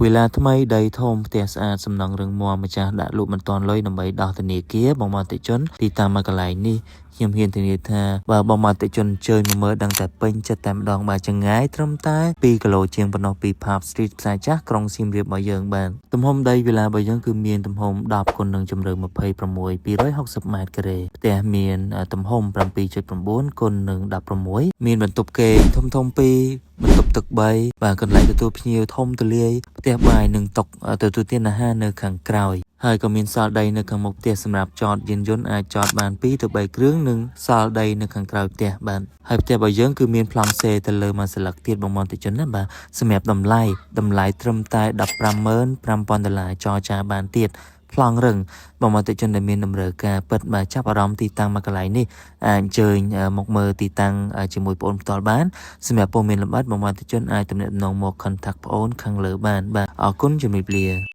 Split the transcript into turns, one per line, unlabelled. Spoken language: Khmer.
វីឡាថ្មីដីធំផ្ទះស្អាតសំណង់រឹងមាំម្ចាស់ដាក់លក់មិនទាន់លុយដើម្បីដោះធនាគារបងប្អូនអតិថិជនទីតាំងមួយកន្លែងនេះខ្ញុំហ៊ានធានាថាបើបងប្អូនអតិថិជនអញ្ជើញមកមើលដឹងតែពេញចិត្តតែម្ដងបាទចង្ងាយត្រឹមតែ2គីឡូជាងប៉ុណ្ណោះពី Pub Street ផ្សារចាស់ក្រុងសៀមរាបរបស់យើងបាទទំហំដីវីឡារបស់យើងគឺមានទំហំ10គុណនឹងជម្រៅ26 260ម៉ែត្រការ៉េផ្ទះមានទំហំ7.9គុណនឹង16មានបន្ទប់គេងធំធំ2បន្ទប់ទឹក3បាទកន្លែងទទួលភ្ញៀវធំទូលាយផ្ទះបាយនិងតុទទួលទានអាហារនៅខាងក្រោយហើយក៏មានសល់ដីនៅខាងមុខផ្ទះសម្រាប់ចតយានយន្តអាចចតបាន2ទៅ3គ្រឿងនិងសល់ដីនៅខាងក្រោយផ្ទះបាទហើយផ្ទះរបស់យើងគឺមានប្លង់សេទៅលើមួយសន្លឹកទៀតបងប្អូនតិជនណាបាទសម្រាប់តម្លៃតម្លៃត្រឹមតែ155,000ដុល្លារចរចាបានទៀតប្លង់រឹងបងប្អូនតិជនដែលមានតម្រូវការពិតបាទចាប់អារម្មណ៍ទីតាំងមួយកន្លែងនេះអាចអញ្ជើញមកមើលទីតាំងជាមួយបងប្អូនផ្ទាល់បានសម្រាប់ព័ត៌មានលម្អិតបងប្អូនតិជនអាចទំនាក់ទំនងមក contact បងប្អូនខាងលើបានបាទអរគុណជំរាបលា។